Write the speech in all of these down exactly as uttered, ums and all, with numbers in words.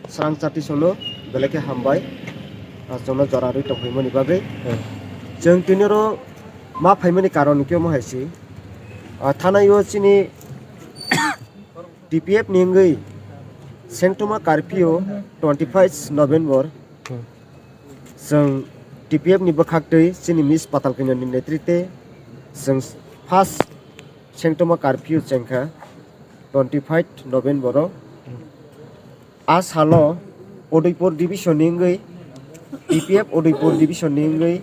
Srang chati sono belai khe hambai, ah, chwngno jora rwi tongphaimani bagwi. Hmm. Chwng tini oro ma phaimani karon khe omo hai se, ah, thanai o chini T P F ni wngwi sengtoma curfew twenty five November. Hmm. Chwng T P F ni bwkhaktwi chini Miss Patal Kanya ni netritwe chwng first sengtoma curfew chengkha twenty five November o. A salo Udaipur division ni wngwi, T P F Udaipur division ni wngwi,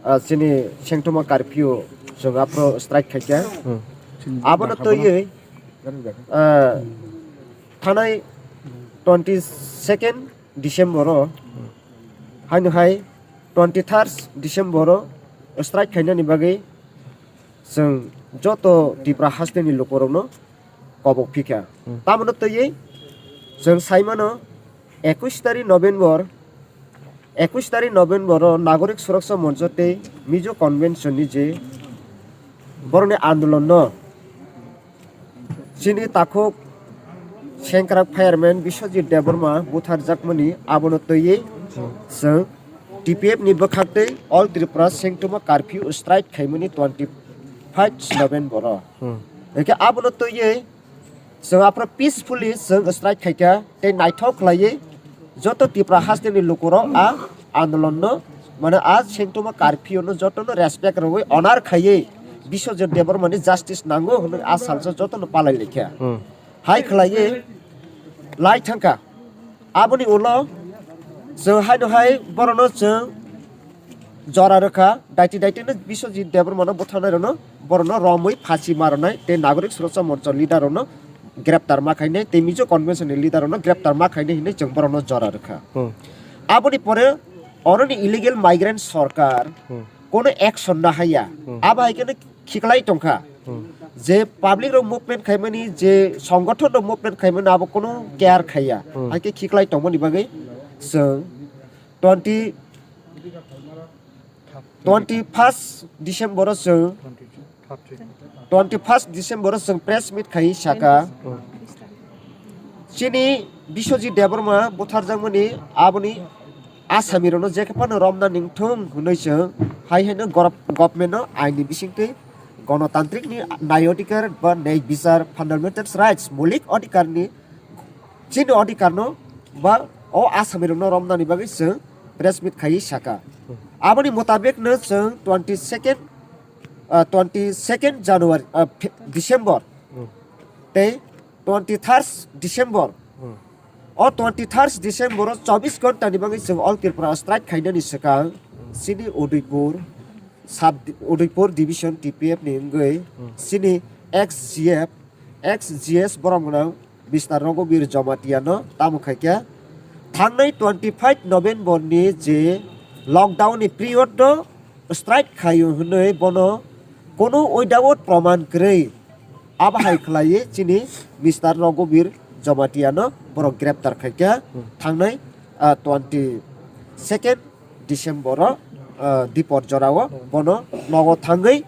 ah, chini sengtoma curfew chwng aphro strike khaikha. Hmm. Abono twiwi, ah, thanai twenty second December o, haino hai twenty third December o strike khainani bagwi chwng joto Tripura hasteni lukurokno kobok phikha. Hmm. Tamoni twiwi chwng sai mano, ekwis tarik November, ekwis tarik November o Nagorik Suraksha Moncho tei Mizo Convention ni je borokni andolon no chini takhuk sengkrak fireman Biswajit Debbarma butharjakmani abono twiwi chwng T P F ni bwkhaktwi All Tripura sengtoma curfew strike khaimani twenty five November o. Hmm. Hwnkhe abono twiwi chwng aphro peacefully chwng strike khaikha tei naithok khlaiwi joto Tripura hasteni lukurok a andolonno, mane a sengtoma curfew no jotono respect rwui honor khaiwi Biswajit Debbarmani justice nango hwnwi a salsa jotono palai laikha. Hmm. Hai khlaiwi lai thangkha. Aboni ulo chwng haino hai borokno chwng jora rwkha, daiti daiti no Biswajit Debbarmano butharnai rokno, borokno romwi phasi ma rwnai tei Nagorik Suraksha Moncho leader rokno greptar ma khainai tei Mizo Convention ni leader rokno greptar ma khainai hinwi chwng borokno jora rwkha. Hmm. Aboni pore oroni illegal migrant sorkar Hmm. kono action na haiya. Hmm. Abo hai kheno khiklai tongkha. Hmm. Je public rok movement khaimani, je songgothon rok movement khaimani abo kono care khaiya. Hmm. Hai khe khiklai tongmani bagwi chwng twenty, twenty first December o chwng, twenty first December o chwng press meet khai saka. Hmm. Chini Biswajit Debbarma butharjakmani aboni asami rokno jekhe phano romna ningthung hwnwi chwng hai haino gor-, government no aini bisingtwi gonotantrikni nai odhikar ba nei bichar, fundamental rights, moulik odhikarni chini odhikarno ba o asami rokno romnani bagwi chwng press meet khai saka. Aboni mutabikno chwng twenty second, ah, twenty second January, ah, Fe-, December Hmm. tei twenty third December. Hmm. O twenty third December o chobbish ghonta ni bagwi chwng All Tripura strike khainani swkang Hmm. chini Udaipur sub, Udaipur division T P F ni wngwi Hmm. chini ex G F, ex G S borok gwnang Mister Raghuveer Jamatia no tamo khaikha. Thangnai twenty five November ni je lockdown ni period no strike khaio hwnwi bono kono without proman kwrwi abo hai khlaiwi chini Mister Raghuveer Jamatia no borok greptar khaikha. Hmm. Thangnai, ah, twenty second December o, ah, dipor jorao bono nogo thangwi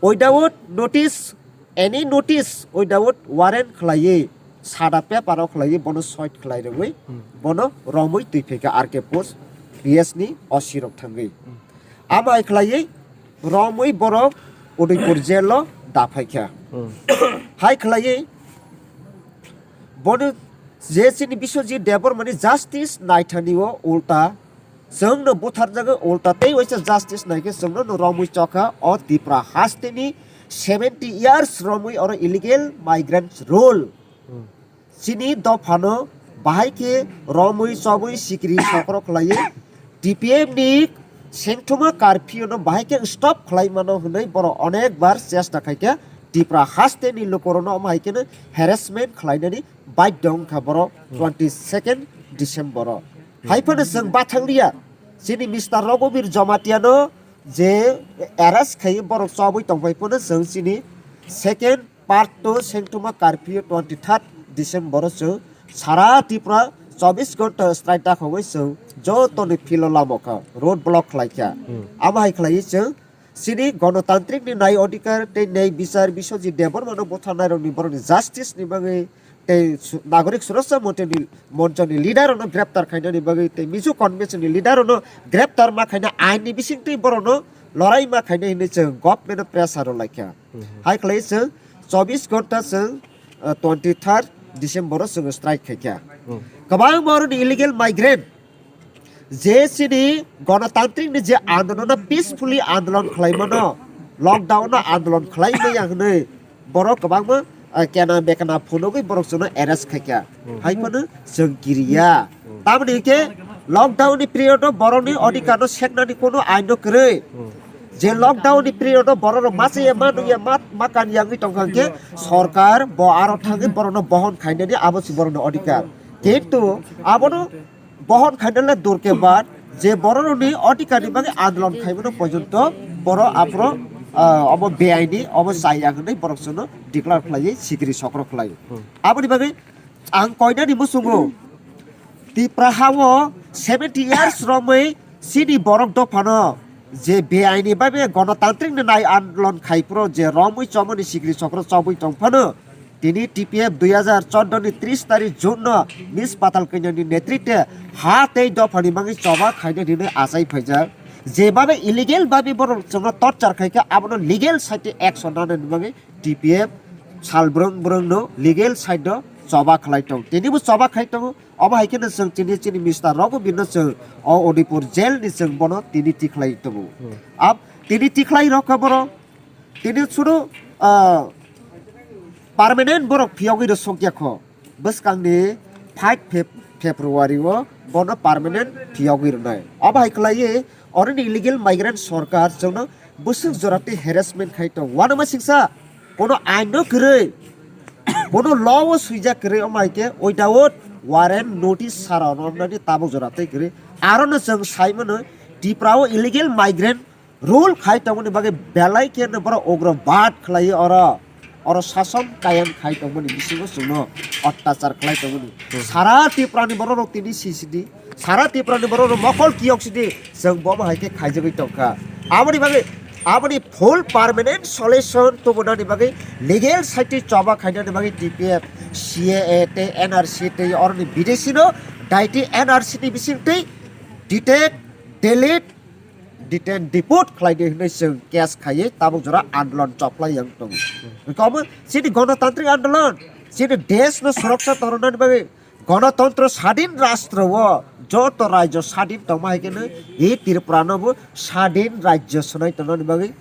without notice, any notice, without warrant khlaiwi, sada paper o khlaiwi bono side khlai rwgwi Hmm. bono romwi twi phaikha R K post P S ni O C rok thangwi. Hmm. Amo hai khlaiwi romwi borok Udaipur jail o da phaikha. Hmm. Hai khlaiwi bono je chini Biswajit Debbarmani justice naithani o ulta chwngno butharjago, ulta tei waisa justice naikhe chwngno no romwi chokha o Tripura hasteni seventy years romwi oro illegal migrants rule. Hmm. Chini dophano bahai khe romwi chobwi sikri sokro khlaiwi T P F ni sengthoma curfew no bahai khe stop khlai mano hwnwi borok onek bar chesta khaikha. Tripura hasteni lukurokno omo hai kheno harassment khlainani baidhyo wngkha borok Hmm. twenty second December o. Hmm. Hai phano chwng bathang liya, chini Mister Raghuveer Jamatia no je arrest khai borok chobwi tongphai phano chwng chini second part two sengtuma curfew twenty third December o chwng sara Tripura chobbish ghonta strike dakhogwi chwng jotoni philo lamo kha, road block khlai kha. Hmm. Amo hai khlaiwi chwng chini gonotantrikni nai odhikar tei nei bichar Biswajit Debbarmano butharnairokni borokni justice ni bagwi tei su-, Nagorik Suraksha Monchoni, Monchoni leader rokno greptar khainani bagwi tei Mizo Convention ni leader rokno greptar ma khaina ain ni bisingtwi borokno lorai ma khaina hinwi chwng government o pressure rw laikha. Hai khlai chwng chobbish ghonta chwng, uh, twenty third December o chwng strike khaikha. Kwbangma oroni illegal migrant je chini gonotantrik ni je andolon no peacefully andolon khlaimano, lockdown no andolon khlai maya hinwi borok kwbangma, uh, kena bekena phunugwi borok chwngno arrest khaikha. Hai phano chwng kiriya. Tamoni hwnkhe lockdown ni period o borokni odhikar no seknani kono ain no kwrwi. Je lockdown ni period o borok rok masa ya ma nung ya ma, ma kan yangwi tongkha hwnkhe sorkar bo aro thangwi borok no bohon khainani abo se borok ni odhikar. Kintu abono bohon khainani le durke bad je borok rokni odhikar ni bagwi andolon khaimano porjonto borok aphro, ah, obo beaini obo chaya hinwi borok chwngno declare khlaiwi sikiri sokro khlai. Aboni bagwi ang koinani muchungo Tipra hao seventy years romwi chini borok dophano je beaini bai bai gonotantrik ni nai andolon khai phuru je romwi chomoni sikri chokro chobwi tong phano tini T P F dui hazar chordo ni tris tarik June no Miss Patal Kanya ni netritwe ha tei dophani bagwi choba khaina hinwi achai phaijak. Je babe illegal babe borok chwngno torture khai kha abono legal side action nana ni bagwi T P F sal brwng brwng no legal side o choba khlai tong. Tini bo choba khai tongo. Obo hai khe no chwng chini, chini mister rogo bini chwng o Udaipur jail ni chwng bono tini tikhlai tongo. Ab tini tikhlai rok kha borok tini suru, ah, permanent borok phiyogwi rw sok ya kho. Bwskang ni five Feb-, February o bono permanent phiyogwi rwnai. Obo hai khlaiwi oroni illegal migrant sorkar chwngno bwswk jora tei harassment khai tong. Uanama singsa kono ain no kwrwi, kono law o swijak kwrwi, omo hai khe without warrant notice sara romnani tabuk jora tei kwrwi. Aro no chwng sai mano Tripura o illegal migrant rule khai tongmani bagwi belai khe no borok ugrobad khlai oro, oro sason kayam khai tongmani bisingo chwngno otyachar khlai tongmani. Sara Tripura ni borok rok tini C C D, sara Tripura ni borok rok mokol kiyok sidi chwng bomo hai khe khaijagwi tongkha. Aboni bagwi, aboni full permanent solution tubunani bagwi legal side choba khainani bagwi T P F, C A A tei N R C tei oroni bidesi no daiti N R C ni bisingtwi detect, delete, detain, deport khlai di hinwi chwng case khaiwi tabuk jora andolon choplai yang tongo. Wngkha omo chini gonotantrik andolon, chini desh no suroksha tornani bagwi, gonotontro sadin rastro o joto rajyo sadin tongma hai khe no e Tripura no bo sadin rajyo swnai tongnani bagwi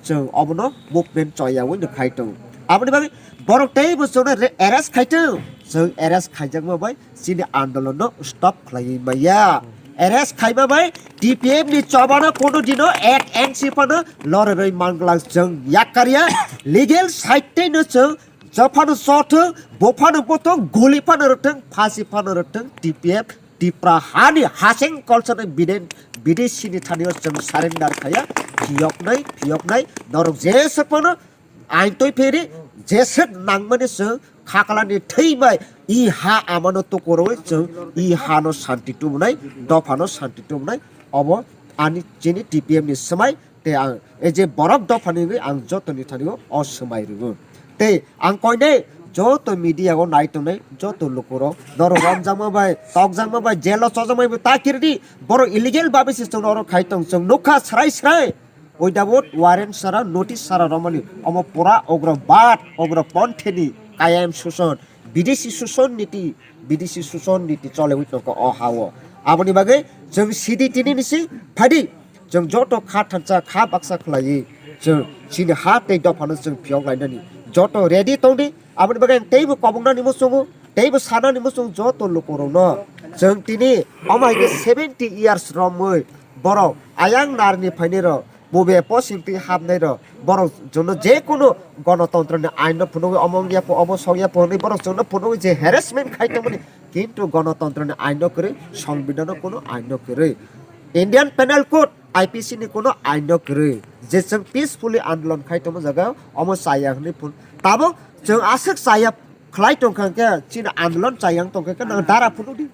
chwng obono movement choyawi no khai tongo. Aboni bagwi borok tei bo chwngno re-, arrest khai tong, chwng arrest khaijakma bai chini andolon no stop khlaiwi maya. Arrest khaima bai T P F ni chobano kono dino ek inch phano loreroi mangla chwng yakkar ya. Legal side tei no chwng jophano chothwng, bophano bothwng, guli phano rwthwng, phasi phano rwthwng, T P F Tripura hani hasing kolsani biden-, bidesi ni thani o chwng surrender khaya, phiyoknai, phiyoknai, norok jeswk phano ain twi pheri, jeswk nangmani chwng khakalani thwi bai i ha amano tukurwi chwng i hano shanti tubunai, dophano shanti tubunai, obo ani chini T P F ni swmai. Tei ang, e je borok dophani wngwi ang jotoni thani o, o swmai rwo. Tei ang koinai joto media o nai tongnai joto lukurok norok romjakma bai, tokjakma bai, jail o chojakma bai ta kiridi, borok illegal babe se chwng norok khai tong, chwng nukha srai srai. Without warrant sara, notice sara romani omo pura ugrobad, ugropontheni kayam suson, bidesi suson niti, bidesi suson niti cholewi tongkha o ha o. Aboni bagwi chwng sidi tini nisi phadi. Chwng joto kha thansa, kha baksa khlaiwi chwng chini ha tei dophano chwng phiyok lainani joto ready tongdi. Aboni bagwi ang teibo koboknani muchungo, teibo sanani muchungo joto lukurokno. Chwng tini omo hai khe seventy years romwi borok ayang narni phainai rok, bube posing twi hapnai rok, borok chwngno je kunu gonotontro ni ain no phunugwi omo wngya pho, omo sokya pho hwnwi borok chwngno phunugwi je harassment khai tongmani. Kintu gonotontro ni ain no kwrwi, songbidhan no kunu ain no kwrwi. Indian Penal Code, I P C ni kunu ain no kwrwi. Je chwng peacefully andolon khai tongma jaga omo chaya hwnwi phun. Tabuk chwng aswk chaya khlai tongkha khe chini andolon chaya wng tongkha khe nang dara phunudi.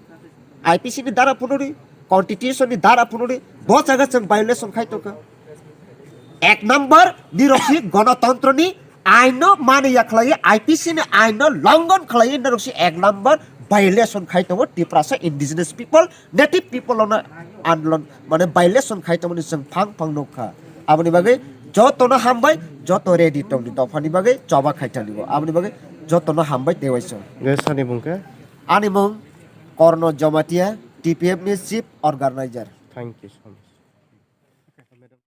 I P C ni dara phunudi, Constitution ni dara phunudi, bo jaga chwng violation khai tongkha. Ek number nirok si gonotontro ni aino mani ya khlai, I P C ni aino longon khlai norok si ek number violation khai tongo Tiprasa indigenous people, native people ono andolon mane violation khai tongmani chwng phang phang nukha. Aboni bagwi jotono hambai, joto ready tongdi dophani bagwi choba khai taligo. Aboni bagwi jotono hambai tei waisong. Ge sani bung khe? Ani mung Korno Jamatia, T P F ni chief organizer. Thank you so much.